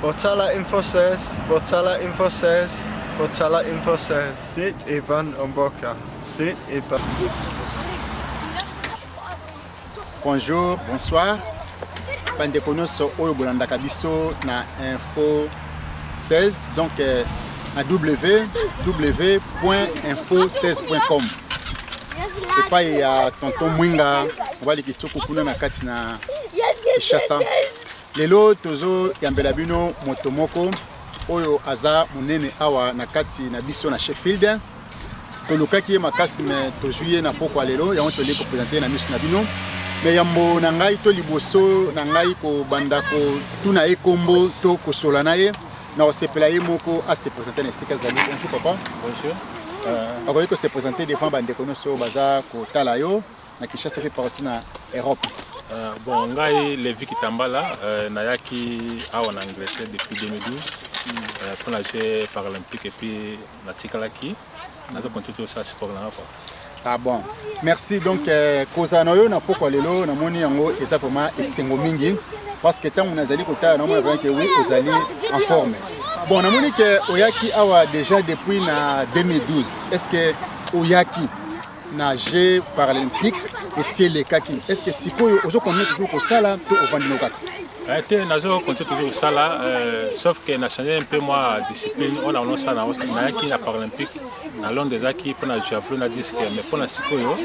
Botala Info 16, Botala Info 16, Botala Info 16. Sit Ivan Omboka. Sit Ivan. Bonjour, bonsoir. Bandeko nyonso oyo bolandaka biso na Info 16, donc euh, na www.info16.com epai ya tonton Mwinga mobali kitoko kuna na kati na Kinshasa. Lelo tozo yambela bino moto moko oyo aza monene awa na kati na biso na Sheffield. Tolukaki ye makasi me tozwi ye na pokwa lelo, yango tolingi kopresente na miso na bino. Me yambo na ngai to liboso na ngai kobanda kotuna ye kombo to kosola na ye, na kosepela ye moko a se presente na esika azali. Bonjour papa. Bonjour. Akoki ko se presenter devant bandeko nyonso baza kotala yo na Kinshasa mpe partout na Europe. Bon, ngai Levi Kitambala, nayaki awa na Angleterre depuis 2012 mpo na jeux paralympique et puis natikalaki nazo continuer tosala sport nanga quoi. Ah bon, merci. Donc kozala na yo na pokwa lelo namoni yango eza vraiment esengo mingi parce que ntango nazali kotala namona vraiment que oui, ozali en forme. Bon, namoni ke oyaki awa déjà depuis na 2012. Est-ce que oyaki na jeux paralympique esi elekaki? Est-ce que sikoyo ozo continuer toujours kosala to ovandi no kaka? Te, nazo continuer toujours kosala, sauf que na changé un peu moi discipline oyo naonosala. Nayaki na paralympique na Londres, ezalaki mpo na javelot na disque, mais mpo na sikoyo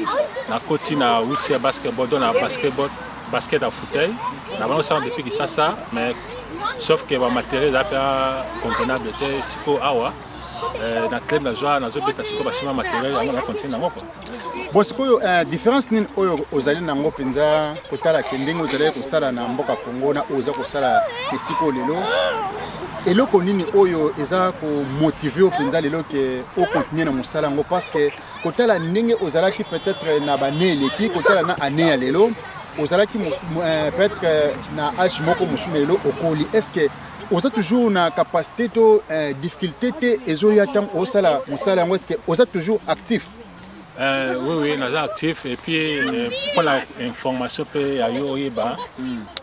nakoti na wheelchair basketball, donc na basketball, basket ya fauteuil. Na bango osala depuis Kinshasa, mais sauf que bamatériel eza mpe convenable te. Sikoyo awa na club nazwa, nazobeta sikoyo basima matériel yango, na continue nango quoi. Bon, sikoyo différence nini oyo ozali nango mpenza kotala ke ndenge ozalaki kosala na mboka Congo na oyo oza kosala esika oyo lelo? Eloko nini oyo eza komotive yo mpenza lelo ke ocontinue na mosala yango? Parce que kotala ndenge ozalaki peut-être na bane eleki, kotala na année ya lelo, ozalaki peut-être na âge moko mosusu, mais lelo okoli. Est ce que oza toujours na capacité to difficulté te ezoya ntango osala mosala yango? Est ce que oza toujours actif? Oui, naza actif. Et puis mpona information mpe ya yo oyeba,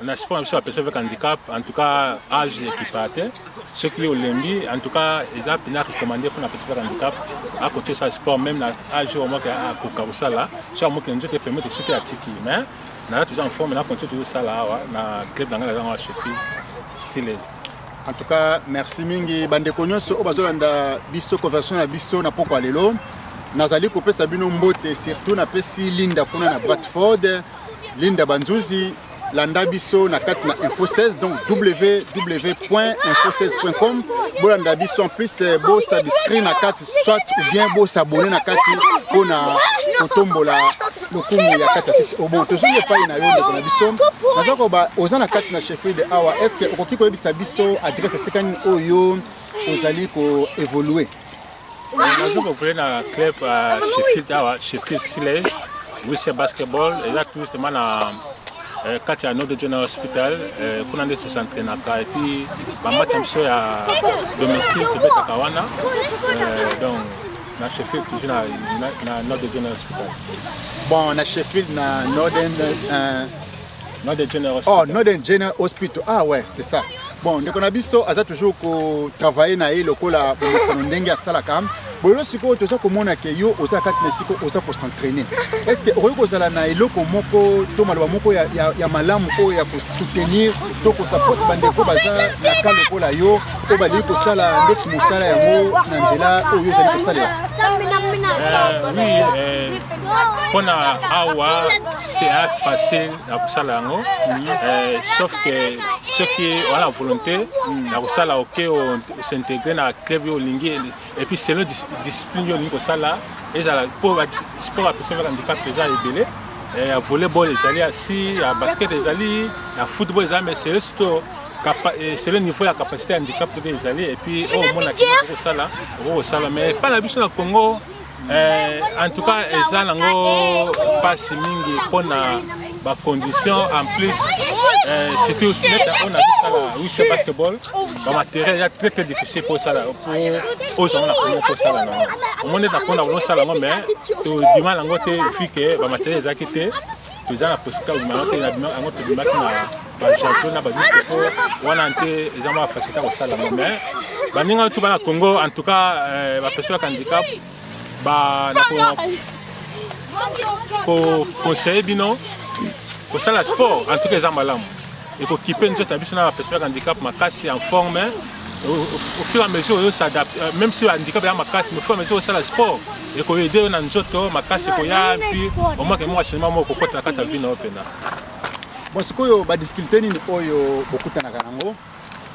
na sport na biso ya personne avec handicap, en tout cas âge ekipa te. Soki olembi, en tout cas eza mpenza recommandé mpona personne avec handicap akoki osala sport même na âge oyo moke akoka kosala, so amoki na nzoto epermettre. Soki atiki, mais naza toujours en forme, na continue toujours kosala awa na club na ngai, naza ngo ya Sheffield Steelers. En tout cas, merci mingi bandeko nyonso oyo bazolanda biso, conversation na biso na pokwa lelo. Nazali kopesa bino mbote, surtout napesi Linda kuna na Bradford, Linda Banzuzi. Landa biso na kati na Info 16, donc www.info16.com. Bolanda biso, en plus bosubscrire na kati, soit ou bien bosabone na kati mpona kotombola lokumu ya kati ya site. Bon, tozongi epai na yo, ndeko na biso. Naza koba oza na kati na Sheffield awa. Est ce que okoki koyebisa biso adresse esika nini oyo ozali koévolue? Nazo koévolue na club ya Sheffield awa, Sheffield Steelers wheelchair basketball. Eza tout justement na kati ya Northern General Hospital. Kuna nde tos'entraînaka et puis bamatch ya biso ya domicile tobetaka wana. Donc na Sheffield, toujours na Northern General Hospital. Bon, na Sheffield, na Northern Northern General Oh, Hospital. Northern General Hospital. Ah ouais, c'est ça. Bon, ndeko na biso aza toujours kotravaille na ye lokola bomesano ndenge asalaka bolelo. Sikoyo toza komona ke yo oza kati na esika oza kos'entraîner. Est ce que okoki kozala na eloko moko to maloba moko ya malamu oyo ya kosoutenir to kosupporte bandeko baza na ka lokola yo, oyo balingi kosala ndeti mosala yango na nzela oyo ozali kosalela? Oui, mpona awa c'est facile na kosala yango, sauf que soki wana volonté na kosala, oke s'intégrer na club oyo olingi et puis selon discipline oyo olingi kosala. Ezala mpo sport ya personne avec handicap eza ebele, ya volleyball ezali, ya si ya basket ezali, ya football ezali, mais selon surtout selon niveau ya capacité ya handicap mpe ezali. Et puis oyo omonaki okosala, okokosala. Mais epai na biso na Congo, en tout cas eza nango mpasi mingi mpona bacondition. En plus, surtout neti oyo nazosala wheelchair basketball, bamatériel eza très très difficile mpo osala, po ozwango na Congo mpo osala nango. Omoni neti na Congo na kosala yango, mais todima yango te vu que bamatériel ezalaki te. Toza na possibilité ya kobima yango te, yango tobimaki na bajato na babiso po wana nte eza mwa facilité ya kosala yango. Mais baninga tu bana Congo, en tout cas euh, bapeso ya handicap ba na ko conseiller bino kosala sport. En tout cas eza malamu, ekokipe nzoto na biso na bapeso ya handicap makasi en forme au fur et à mesure oyo s'adapte, même si handicap ya makasi, mais au fur et à mesure osala sport, ekoyede yo na nzoto makasi ekoya, puis omwake mwa changement moko kokota na kati ya vie na yo mpena. Bon, sikoyo badifficulté nini oyo bokutanaka nango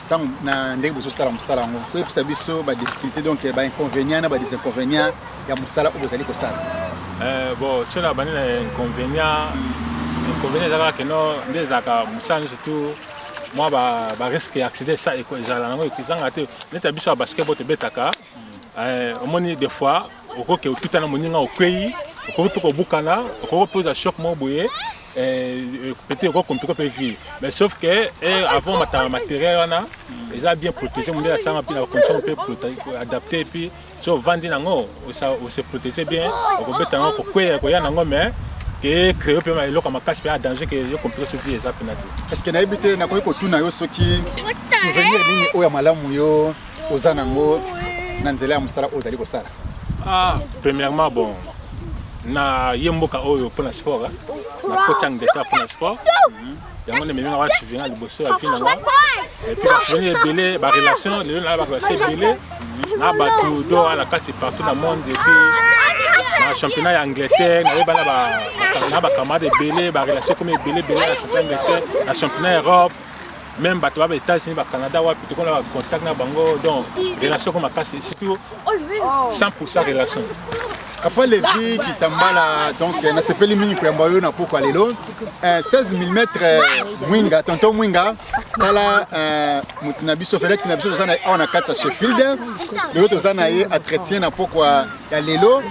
ntango na ndenge bozosala mosala yango? Koyebisa biso badifficulté, donc bainconvénient na badésinconvénient ya mosala oyo bozali kosala. Bon, so na bandi na inconvénient, inconvénient eza kaka keno nde ezalaka mosala nyonso tu, mwa barisque ya accident ezala nango, ezanga te. Neti ya biso ya basketball tobetaka, omoni des fois okoki otutana moninga, okwei, okoki mpe kobukana, okoki mpe ozwa choc moko boye, peut-être okocompliquer mpe vie. Mais sauf que avant matanga matériel wana eza bien protégé, mondele asanga mpe na condition mpe adapté, puis so ovandi nango, ose protéger bien, okobeta yango, kokweya koya nango, mais ke créer mpe eloko ya makasi mpe ya danger ke yo compliquer so vie eza mpena te. Est ce que nayebi te, nakoki kotuna yo soki souvenir nini oyo ya malamu yo oza nango na nzela ya mosala oyo ozali kosala? Ah, premièrement, bon, na ye mboka oyo mpona sport, nakoti Angleterre mpona sport. Yango nde meminga wana souvenir liboso ya vie nanga. Et puis basouvenir ebele, barelation lelo na barelation ebele na bato do wana na kati partout na monde. Et puis na championnat ya Angleterre nayeba na bacamarade ebele, barelation komi ebele ebele na championnat Angleterre, na championnat Europe, même bato ba États-Unis, bacanada, wapi tokona bacontact na bango. Donc relation ko makasi, surtout 100 relation. Papa Levi Kitambala, donc nasepeli mingi koyamba yo na pokwa lelo. 16 mm Mwinga, tonton Mwinga, tala motu na biso, vedette na biso, toza na awa na kati ya Sheffield lelo, toza na ye entretien na pokwa ya lelo.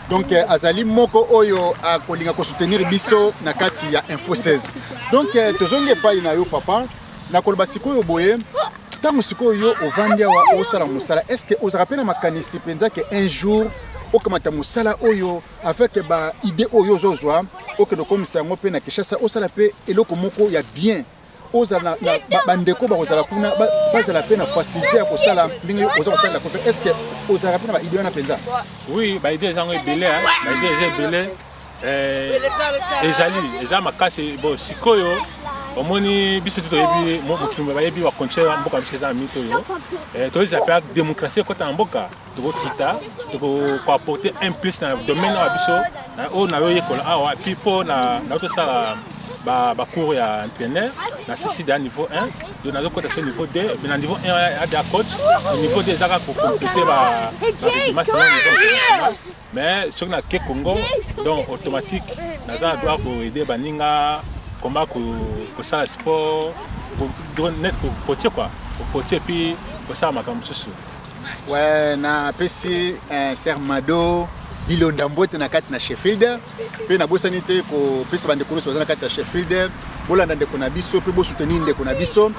Donc azali moko oyo akolinga kosoutenir biso na kati ya Info 16. Donc tozongi epai na yo, papa. Nakoloba sikoyo boye: ntango sikoyo yo ovandi awa, osala mosala, est ce que ozalaka mpe na makanisi mpenza ke un jour okamata mosala oyo avec baidée oyo ozozwa, okende okomisa yango mpe na Kinshasa, osala mpe eloko moko ya bien, ozala na bandeko bakozala kuna, bazala mpe na facilité ya kosala ndenge oza kosalela ko mpe? Est ce que ozalaka mpe na baidée wana mpenza? Oui, baidée ezango ebele, baidée eza ebele, ezali eza makasi. Bon, sikoyo omoni biso te, toyebi mokili, bayebi bacondition ya mboka biso eza na minute oyo. Toyeza mpe démocratie ekɔta na mboka, tokokita, tokoapporter un plus na domaine oyo biso oyo nayoyekola awa. Puis mpo na tosala bacours ya entraîneur na sisi da niveau 1, donc nazokɔta so niveau 2, mais na niveau 1 ya coach, niveau 2 eza kaka kocompléter barèglement selon niveau international. Mais soki nake Congo, donc automatique naza na droit koaider baninga koma kosala sport, net kocoacher quoi, kocoacher puis kosala makambo mosusu. Ouais, napesi ser Mado Bilonda mbote na kati na Sheffield, mpe nabosani te kopesa bandeko nyonso baza na kati ya Sheffield: bolanda ndeko na biso mpe bosoutenir ndeko na biso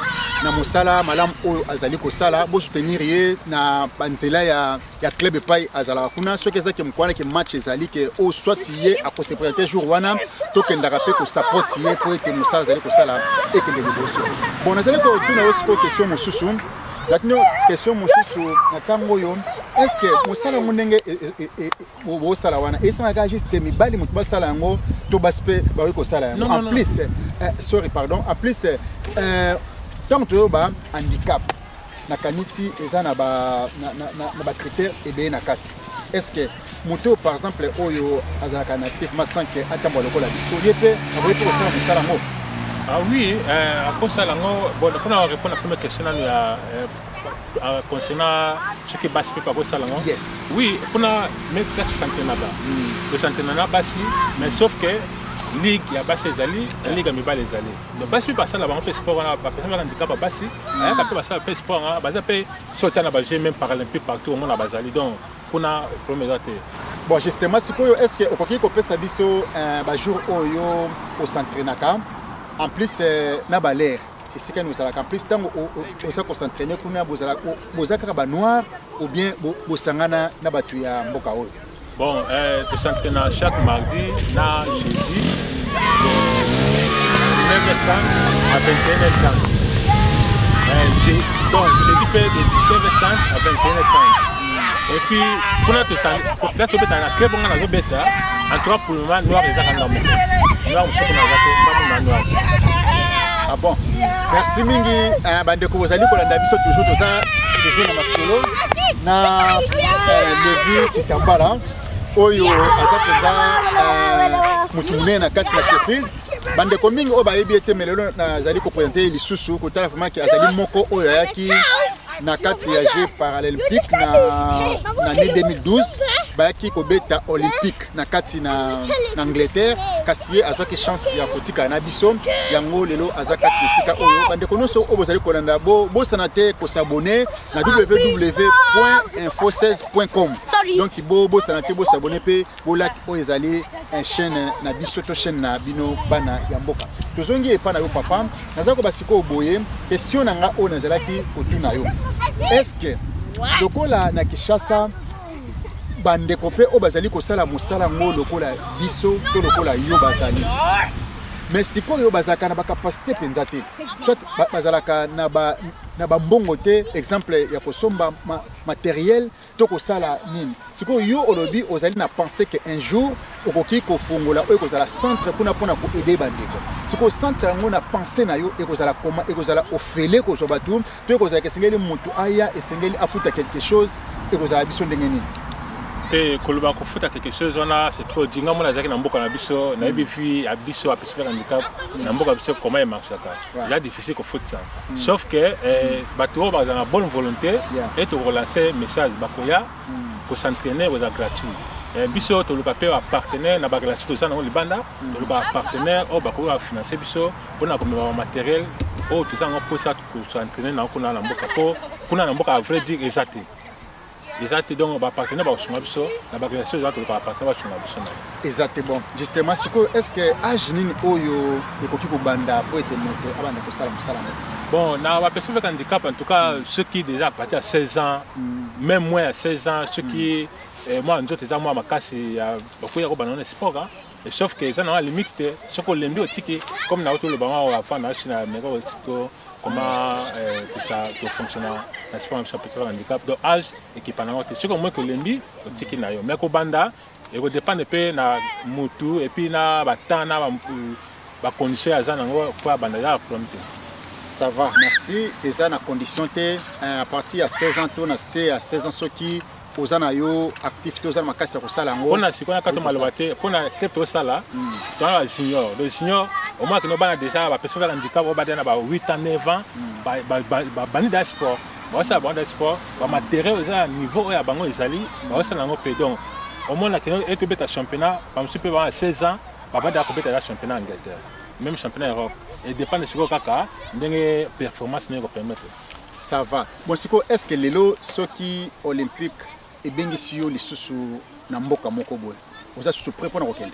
na mosala malamu oyo azali kosala. Bosoutenir ye na banzela ya club epai azalaka kuna. Soki ezaki mokwana ke match ezali ke oyo, soit ye akose présenter jour wana, tokendaka mpe kosapoti ye mpo ete mosala azali kosala ekende liboso. Bon, nazali kotuna yo sikoyo question mosusu, natuni question mosusu na ntango oyo: est ce que mosala yango ndenge bosala wana esangaka juste mibali moto basala yango, to basi mpe bakoki kosala yango? En plus, sorry, pardon, en plus, ntango toyoba handicap, nakanisi eza na bacritère ebele na kati. Est ce que moto oyo, par exemple, oyo azalaka na sefma sans ke atambola lokola biso, ye mpe akoki mpe kosala mosala yango? Ah oui, akosala yango. Bon, mpona répondre na première question nanu ya concernant soki basi mpe bakosala yango. Yes. Oui, mpona place tosentraînaka, tosentraîna na basi, mais sauf que ligue ya basi ezali na ligue ya mibali ezali. Donc basi mpe basala bango mpe sport wana. Bapersone baka handicap ya basi ayaka mpe basala mpe sport wana, baza mpe so ota na bajeux même paralympique, partout omona bazali. Donc kuna problème eza te. Bon, justement, sikoyo est ce que okoki kopesa biso bajour oyo osentraînaka, en plus na balere esika nini ozalaka? En plus, ntango oza kosentraîner kuna, boza kaka banoir ou bien bosangana na bato ya mboka oyo? Bon, tosentraîna chaque mardi na jeudi. à 21h30. Donc jeudi mpe de 19h30 à 21h30. Et puis kuna place tobeta na club nga nazobeta, en tout cas pour le moment noir eza kanga moko, noir mosusu kuna aza te, nga na noir. Ah bon, merci mingi. Bandeko bozali kolanda biso toujours, toza toujours na masolo na Levi Kitambala oyo aza mpenza motu monene na kati na Sheffield. Bandeko mingi oyo bayebi ete, me lelo nazali koprésenter ye lisusu, kotala vraiment ke azali moko oyo ayaki na kati ya Jeux paralympique na année 2012. Bayaki kobeta olympique na kati na Angleterre, kasi ye azwaki chance ya kotikala na biso. Yango lelo aza kati na esika oyo. Bandeko nyonso oyo bozali kolanda, bosana te kos'abonner na www.info16.com. Donc bosana te bos'abonner mpe bolike oyo ezali chaîne na biso to chaîne na bino, bana ya mboka. Tozongi epai na yo, papa. Naza koba sikoyo boye, question na nga oyo nazalaki kotuna yo: est-ce lokola na Kinshasa bandeko mpe oyo bazali kosala mosala yango lokola biso to lokola yo bazali, mais sikoyo bazalaka na bacapacité mpenza te, soit bazalaka na bambongo te, exemple ya kosomba matériel to kosala nini? Sikoyo yo olobi ozali na pensée ke un jour okoki kofungola oyo ekozala centre kuna mpona koaider bandeko. Sikoyo centre yango, na pensée na yo, ekozala koma ekozala ofele kozwa bato to ekozalaka esengeli motu aya, esengeli afuta quelque chose? Ekozala biso ndenge nini? Te, koloba kofuta quelque chose wana, c'est trop dit. Nga mona azalaki na mboka na biso, nayebi vie ya biso ya personne handicap na mboka biso, comment emarchaka. Eza difficile kofuta, sauf que bato oyo bazala na bonne volonté e tokolancer message, bakoya kos'entraîner, kozala gratuit. Biso toluka mpe bapartenaire na barelation toza nango libanda. Toluka bapartenaire oyo bakoki bafinancer biso mpona komema bamatériel oyo toza yango mposa kos'entraîner nango kuna na mboka, mpo kuna na mboka, à vrai dire, eza te, eza te. Donc bapartenaire bakosunga biso na barelation eza, toluka bapartenaire basunga biso na Eza te. Bon, justement sikoyo, est ce que âge nini oyo ekoki kobanda po ete moto abanda kosala mosala ngo? Bon, na bapersonne avec handicap, en tout cas ceux qui déjà à partir de 16 ans, même moins à 16 ans, ceux qui mwa nzoto eza mwa makasi, bakoya kobanda na sport. Et sauf que eza na limite te, soki olembi, otiki. Comme na otoloba ngo avant na osi na meka to comment tofonctionne na sport na biso ya personne avec handicap. Donc âge ekipa nango te. Soki omoki olembi, otiki na yo. Mais kobanda ekodépendre mpe na mutu et puis na batemps na bacondition aza nango po abanda, eza problème te. Ça va, merci. Eza na condition te, à partir ya 16 ans to na se ya 16 ans, soki oza na yo actif te, oza na makasi ya kosala yango. Mpona sikoyo na kati maloba te, mpona club tosala, toza ba junior. Donc junior, omona kino bana déjà bapersonne avec handicap oyo badia na ba 8 ans, 9 ans, babandi da sport, baosala bango da sport, bamatériel eza na niveau oyo ya bango ezali, baosala yango mpe. Donc omona kino e tobeta championnat, bamosusu mpe bana 16 ans babandaka kobeta ya championnat Angleterre, même championnat Europe. Edépendre sikoyo kaka ndenge performance ndenge kopermettre. Ça va. Bon, sikoyo, est ce que lelo soki olympique ebengisi yo lisusu na mboka moko boye, oza susu prêt mpona kokende?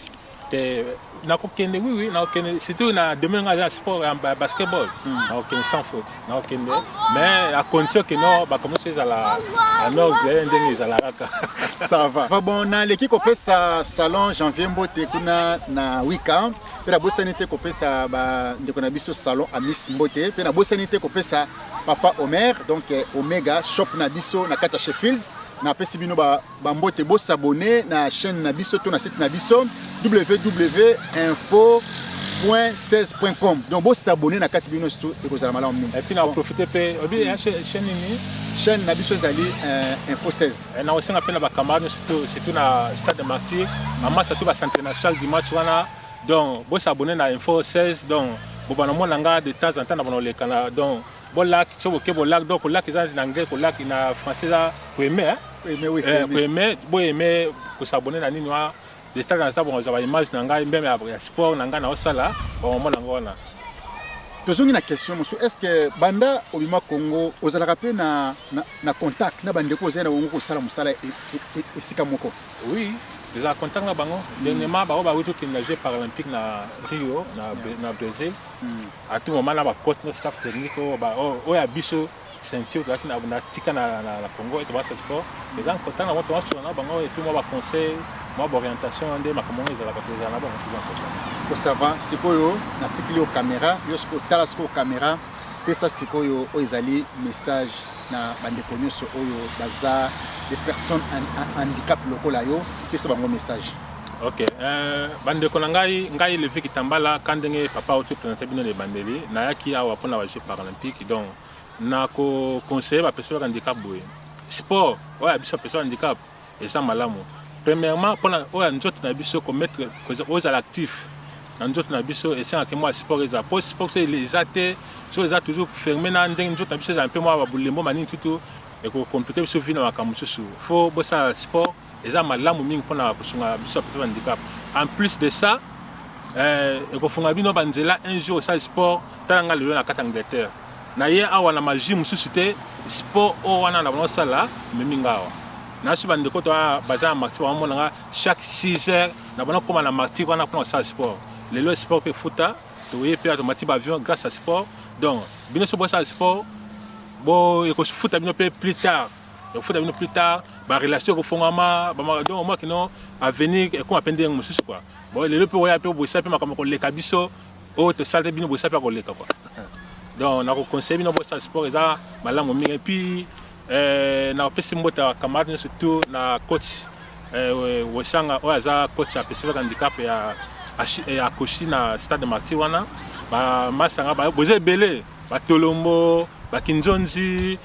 Te, nakokende, oui, nakokende, surtout na domaine nga aza na sport ya basketball. Nakokende sans faute, nakokende, mais à condition ke no bakomoso ezala en ordre ndenge ezala kaka. Ça va. Va bon, naleki kopesa salon Janvier mbote kuna na wika, mpe nabosani te kopesa bandeko na biso salon Amis mbote, mpe nabosani te kopesa papa Omer, donc Omega Shop na biso na kati ya Sheffield. Napesi bino bambote. Bos'abonner na chaîne na biso to na site na biso www.info.16.com. Donc bos'abonner na kati bino surtout, ekozala malamu mingi. Et puis na profite mpe obi chaîne nini? Chaîne na biso ezali Info 16. Na kosenga mpe na bacamarade, surtout na Stade de Martyr, bamasa to bas'entraîner chaque dimanche wana. Donc bos'abonner na Info 16. Donc bobana mona nga de temps en temps na bana oleka na. Donc bolike, so boke bolike. Donc kolike eza na anglais, kolike na français eza koaimer. Koaimer, boaimer, kos'abonner na nini wana. De temps en temps bonkozwa baimage na ngai même ya sport na ngai naosala, bakomona yango wana. Tozongi na question mosusu: est ce que banda obima Congo, ozalaka mpe na contact na bandeko ozali na bango kosala mosala esika moko? Oui, eza contact na bango. Dernièrement bango bawuti kokende na Jeux paralympique na Rio na Brésil. À tout moment na bacoach na staff technique oyo ya biso ceinture tozalaki na tika na Congo ete basa sport, eza contact na bango, tomasolola na bango et puis mwa baconseil. Mwa baorientation nde makambo yango ezalaka, tozala na bango souvent problème. Ko ça va, sikoyo natikili yo caméra, yo sikoyo tala sikoyo caméra, pesa sikoyo oyo ezali message na bandeko nyonso oyo baza des personnes en handicap lokola yo, pesa bango message. Ok, bandeko na ngai, ngai Levi Kitambala, ka ndenge papa auti présente bino na ebandeli, nayaki awa mpona ba Jeux paralympiques. Donc nakoconseille bapersonnes ya handicap boye: sport oyo ya biso ya personne handicap eza malamu, premièrement mpona oyo ya nzoto na biso, komettre ozala actif na nzoto na biso. Esengaki mwa sport eza, po sport so eza te, so eza toujours fermé na ndenge nzoto na biso ezala mpe mwa babulembo manini tutu, ekocompliquer biso vie na makambo mosusu. Faut bosala sport, eza malamu mingi mpona kosunga biso ya personne handicap. En plus de ça, ekofunga bino banzela. Un jour osala sport, tala nga lelo na kati ya Angleterre, na ye awa na magie mosusu te, sport oyo wana na bango osala memi nga awa. Nasi bandeko to baza na Martyrs, bamona nga chaque 6 heures na bana kóma na Martyrs wana mpona kosala sport. Lelo sport mpe futa, toye mpe tomati baavion grâce à sport. Donc bino so bosala sport, bo ekofuta bino mpe plus tard, ekofuta bino plus tard, barelation ekofongama. Donc omwa kino avenir ekóma mpe ndenge mosusu quoi. Bon, lelo mpe oya mpe bosa mpe makambo koleka biso oyo tosala te, bino bosa mpe koleka quoi. Donc nakoconseille bino bosala sport, eza malamu mingi. Et puis nakopesi mbote ya camarade nyonso tout na coach Wesanga oyo aza coach ya personne handicap ya Koshi na Stade Martyrs wana. Bamasanga boza ebele, batolombo, bakinzonzi,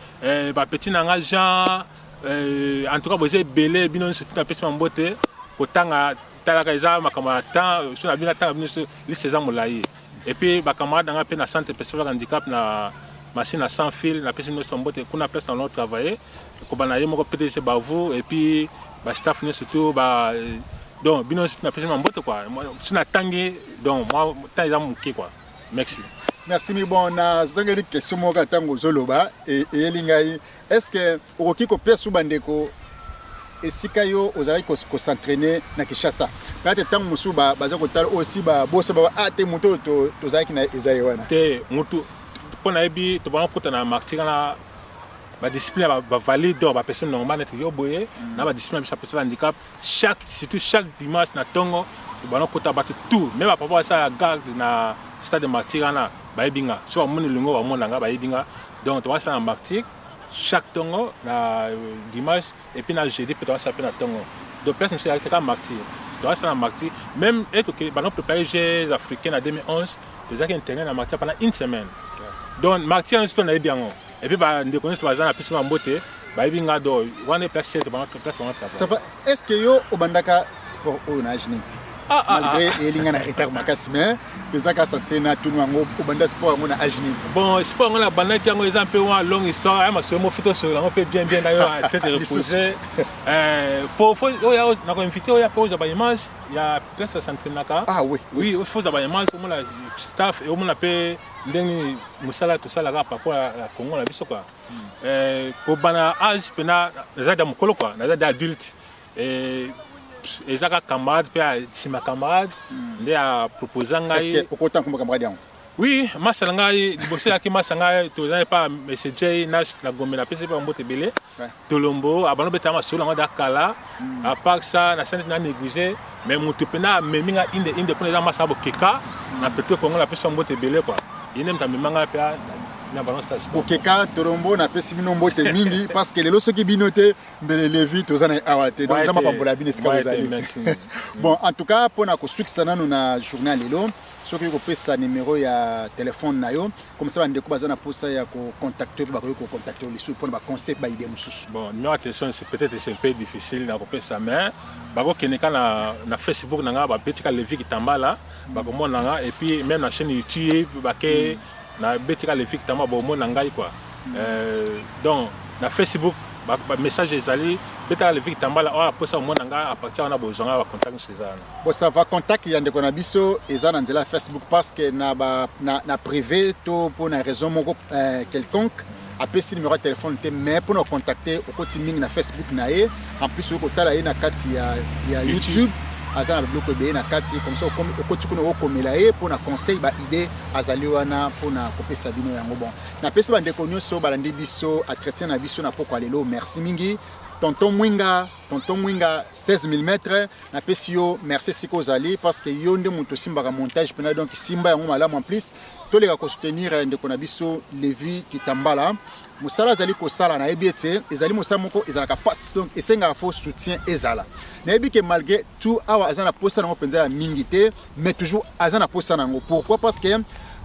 bapeti na nga Jean, en tout cas boza ebele, bino nyonso tout napesi mbote. Kotanga talaka eza makambo ya temps, so na bino atanga bino nyonso, liste eza molai. Et puis bacamarade na nga mpe na centre personne handicap na machine à sans fil, napesi bino nyonso mbote kuna place na travailler, kobanda ye moko PDG Bavu et puis bastaff nyonso tout ba. Donc bino nyonso napesi bino mbote quoi. So natangi, donc moi temps eza moke quoi. Merci. Merci. Mi bon, nazongeli question moko. Ntango ozoloba, eyeli ngai: est ce que okoki kopesa bandeko esika yo ozalaki kos'entraîner na Kinshasa? Peut-être ntango mosusu baza kotala osi baboso baba a te, moto oyo tozalaki na eza ye wana. Te, mutu mpo nayebi, tobanda kokota na Martyrs wana, badiscipline ya bavalide, donc bapersonne normale neti yo boye, na badiscipline ya biso ya personne handicap, chaque surtout chaque dimanche na ntongo tobanda kokota bato tout, même bapapa basala garde na Stade Martyrs wana bayebi nga. So bamoni lingo bamona nga, bayebi nga. Donc tobasala na Martyrs chaque ntongo na dimanche et puis na jeudi mpe tobasala mpe na ntongo. Donc place mosusu ezalaki kaka Martyrs, tobasala na Martyrs. Même etoke banda préparer Jeux africains na 2011, tozalaki internet na Martyrs pendant une semaine. Donc Martyrs nyonso to nayebi yango. Et puis bandeko nyonso baza na pesi bambote, bayebi nga. Donc wana place place bango. Ça va. Est ce que yo obandaka sport oyo na age nini? Malgré eyeli nga na retard makasi, mais eza kaka sase na tunu yango: obanda sport yango na age nini? Bon, sport yango nabandaki yango, eza mpe mwa longue histoire ya masolo mo fito solo yango mpe bien bien na yo tête reposée po oyo nakoinvite oyo mpe ozwa baimage ya place as'entraînaka. Ah oui. Oui, faut ozwa baimage, omona staff, omona mpe ndenge mosala tosalaka par rapport ya Congo na biso quoi. Kobanda age mpena naza da mokolo quoi, naza da adulte. Eza kaka camarade mpe nsima camarade nde aproposa ngai. Okota nkombo camarade yango? Oui, masa na ngai liboso eyaki masa ngai, tozali pa monsieur J na Gombe, napesi mpe bambote ebele. Tolombo abanda obetaka masolo yango da kala. À part ça, nasali na négligé, mais motu mpena amemi nga inde inde mpona eza masa bokeka na Petro Congo, napesi mbote ebele quoi. Ye nde moto amema ngai mpe na balance. Bokeka, Tolombo, napesi bino mbote mingi, parce que lelo soki bino te, mbele Levi toza na awa te. Donc Nzambe apambola bino esika bozali. Bon, en tout cas mpona kosukisa nanu na journée ya lelo, soki kopesa numéro ya telefone na yo, comme ça bandeko baza na posa ya kocontacte mpe bakoki kocontacte lisusu mpona baconseil mpe baidée mosusu. Bon, numéro ya téléphone, c'est peut-être c'est un peu difficile na kopesa, mais bakokende ka na Facebook na nga, babetika Levi Kitambala, bakomona nga. Et puis même na chaîne YouTube, bake na betika Levi Kitambala, bomona ngai quoi. Donc na Facebook bamessage ezali, betaka Levi Kitambala, oyo aposa komona nga, à partir wana bozwanga bacontact nyonso eza wana. Bon, ça va. Contact ya ndeko na biso eza na nzela ya Facebook, parce que na privé to mpo na raison moko quelconque apesi numéro ya telefone te, mais mpona kocontacte, okoti mingi na Facebook na ye. En plus okoki kotala ye na kati ya YouTube, aza na biloko ebele na kati. Comme ça okoti kuna, okomela ye mpona conseil, baidée azali wana mpona kopesa bino yango. Bon, napesi bandeko nyonso balandi biso entretien na biso na pokwa lelo merci mingi. Tonton Mwinga, Tonton Mwinga 16 mm, napesi yo merci esika ozali parce que yo nde moto osimbaka montage mpena, donc simba yango malamu. En plus toleka kosoutenir ndeko na biso Levi Kitambala, mosala azali kosala. Nayebi ete ezali mosala moko ezalaka mpasi, donc esengaka fo soutien ezala. Nayebi ke malgré tout awa aza na posa nango mpenza ya mingi te, mais toujours aza na posa nango. Pourquoi? Parce que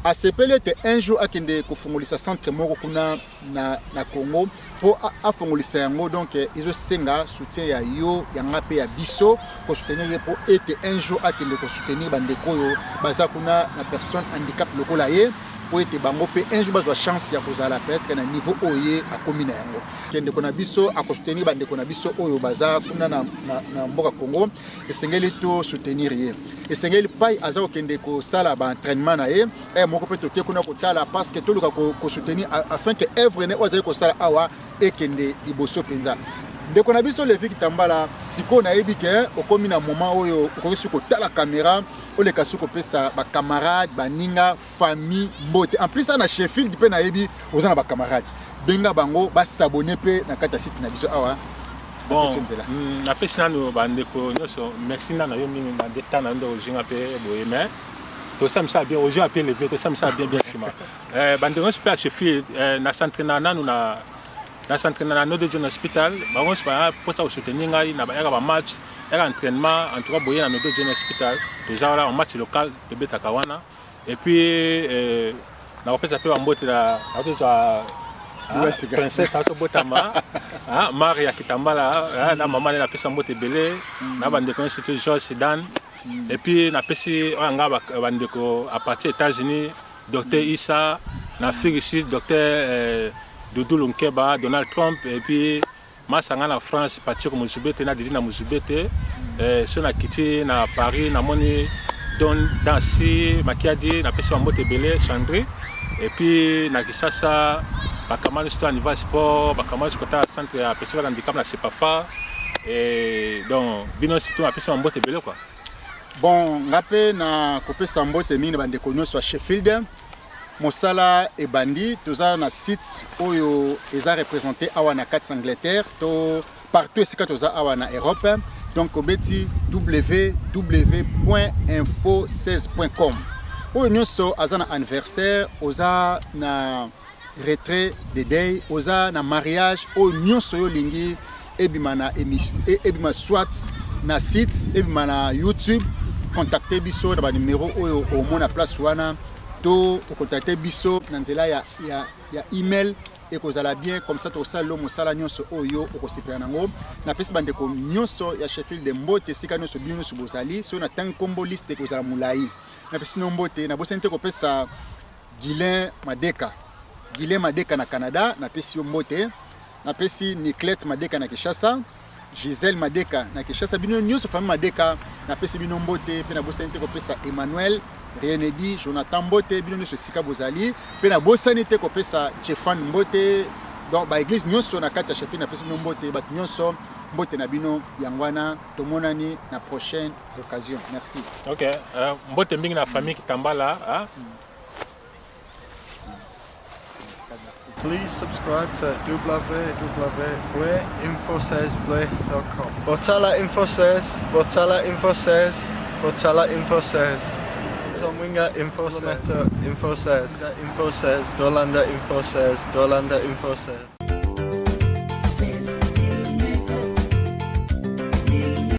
asepeli ete un jour akende kofungolisa centre moko kuna na Congo. Mpo afongolisa yango, donc ezosenga soutien ya yo, ya nga mpe ya biso, kosoutenir ye mpo ete un jour akende kosoutenir bandeko oyo baza kuna na personne handicap lokola ye, mpo ete bango mpe un jour bazwa chance ya kozala peut-être na niveau oyo ye akomi na yango. Ndeko na biso akosoutenir bandeko na biso oyo baza kuna na mboka Congo. Esengeli to soutenir ye. Esengeli pai aza kokende kosala baentraînement na ye e moko mpe toke kuna kotala, parce que toluka kosoutenir afin que œuvre ne oyo azali kosala awa ekende liboso mpenza. Ndeko na biso Levi Kitambala, sikoyo nayebi ke okomi na moment oyo okoki soki kotala caméra, oleka soki kopesa bacamarade, baninga, famille mbote. En plus na Sheffield mpe nayebi oza na bacamarade, benga bango bas'abonner mpe na kati ya site na biso awa. Bon, napesi nano bandeko nyonso merci nano yo mingi na temps na yo nde ozinga mpe boye, mais tosala misala bien, ozwi mpe levé, tosala misala bien bien. Nsima bandeko nyonso mpe ya Sheffield, na s'entraîna nanu na s'entraîna na Notre John Hospital. Bango nyonso baya mposa kosoutenir ngai na bayaka bamatch, yaka entraînement. En tout cas boye na Notre John Hospital toza wana, match local tobetaka wana. Et puis nakopesa mpe bambote, nakozwa princesse atobotama Maria Kitambala na mama ne, napesa mbote ebele na bandeko nyonso te, George Sedan. Et puis napesi oyo nga bandeko à partir États-Unis, docteur Issa, na Afrique du Sud, docteur Doudou Lunkeba, Donald Trump. Et puis masanga na France, Patrick Mozubete na Didi na Mozubete. So nakiti na Paris, namoni Don Dansi Makiadi, napesi bambote ebele, Chandri. Et puis na Kisasa, bakamani surtout ya niveau ya sport, bakamani kota centre ya festival handicap na Sepafa. Et donc bino surtout napesi bambote ebele quoi. Bon, nga mpe na kopesa mbote mingi na bandeko nyonso ya Sheffield. Mosala ebandi, toza na site oyo eza représente awa na kati ya Angleterre to partout esika toza awa na Europe. Donc obeti www.info16.com. Oyo nyonso aza na anniversaire, oza na retrait de deuil, oza na mariage, oyo nyonso oyo olingi ebima na émission, ebima soit na site, ebima na YouTube, contacte biso na banumero oyo omona place wana, to ocontacte biso na nzela ya email, ekozala bien. Comme ça tokosala lo mosala nyonso oyo okosepela nango. Napesi bandeko nyonso ya Sheffield mbote esika nyonso bino nyonso bozali. Soki natangi nkombo, liste ekozala molai. Napesi bino mbote. Nabosani te kopesa Guilin Madeka, Guilin Madeka na Canada, napesi yo mbote. Napesi Niclette Madeka na Kinshasa, Gisèle Madeka na Kinshasa, bino nyonso famille Madeka, napesi bino mbote. Mpe nabosani te kopesa Emmanuel Renedi, Jonathan mbote, bino nyonso esika bozali. Mpe nabosani te kopesa Jefan mbote. Donc baéglise nyonso na kati ya Sheffield, napesi bino mbote. Bato nyonso, mbote na bino yango wana. Tomonani na prochaine occasion, merci. Ok, mbote mingi na famille Kitambala, hein? Please subscribe to www.info16.com. Botala Info 16, Botala Info 16, Botala Info 16. Tomwinga Info 16, Info 16, Info 16, Dolanda Info 16, Dolanda Info 16.